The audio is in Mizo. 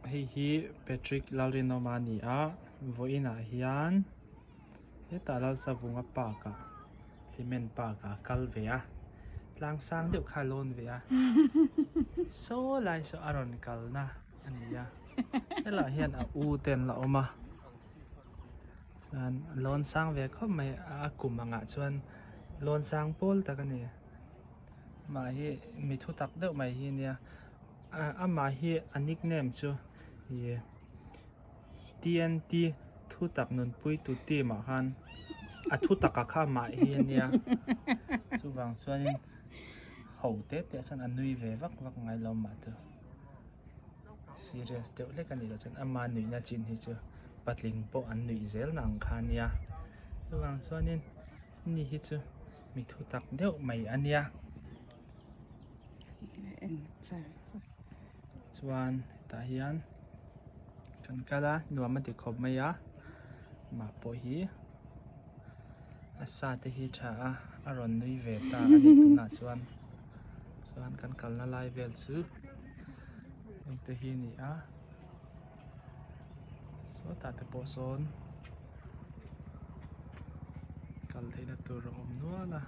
Hei hi Patrick Lalrinawma a ni a, vawiinah hian hetah Lalsavunga park ah Hlimen park ah a kal ve a, tlang sang deuh kha a lawn ve a, saw lai saw a rawn kalna a ni a, helaiah hian a u te an la awm a, chuan lawn sang ve khawp mai a kum angah chuan lawn sang pawl tak a ni. Amah hi mi thu tak deuh mai hi nia amah hi a nickname chu ih T_N_T thu tak nunpui tu team ah khan a thu taka kha amah hi ania chuvang chuanin ho te te ah chuan a nui ve vak vak ngai lo amah chu serious deuh hlek a nih loh chuan ama nuihna chin hi chu patling pawh an nuih zel na ang kha ania chuvang chuanin Ni hi chu mi thu tak deuh mai a nia. Chuan hetah hian kan kal a nuam a ti khawp mai a mah pawh hi a sa te hi tha a a rawn nui ve ta a ni tunah chuan chuan kan kalna lai vel chu heng te hi a ni a. Sawtah te pawh sawn kal theihna tur a awm nual a.